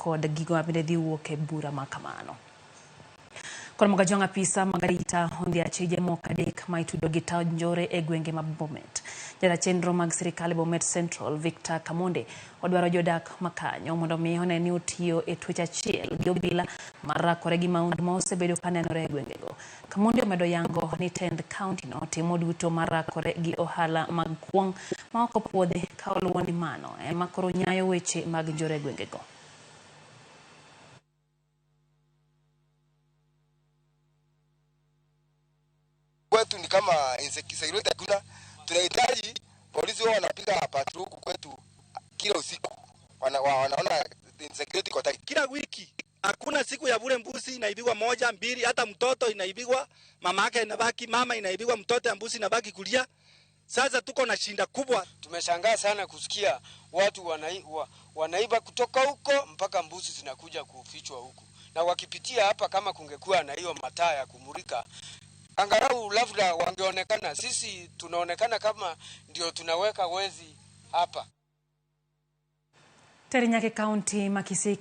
Kod gigo mabende dhi wuok e bura ma kamano. Kod moga jong apisa mag arita ondhi achije moko 3 ma itudo gi tao njore e gwenge ma Bomet. Jata chenro mag sirikal e Bomet Central Victor Kamonde odwaro jodak makanyo mondo mi one ni otiyo e twech achiel gi obila mar rakore gi maundu ma osebedo ka nenore e gwengego. Kamonde omedo yango ni tend kaunti no timo duto mar rakore gi ohala mag kuong' ma ok opuodhi ka oluwo ni mano ema koro nyayo weche mag njore e gwengego. Kwetu ni kama insecurity hakuna, tunahitaji polisi wao wanapiga patrol huku kwetu kila usiku, wanaona insecurity kwa tight. Kila wiki hakuna siku ya bure, mbuzi inaibigwa 1, 2, hata mtoto inaibigwa, mama yake inabaki, mama inaibigwa, mtoto ya mbuzi inabaki kulia. Sasa tuko na shinda kubwa. Tumeshangaa sana kusikia watu wanaiba kutoka huko mpaka mbuzi zinakuja kufichwa huku. Na wakipitia hapa, kama kungekuwa na hiyo mataa ya kumulika, angalau labda wangeonekana. Sisi tunaonekana kama ndio tunaweka wezi hapa. Teri nyake kaunti ma Kisii.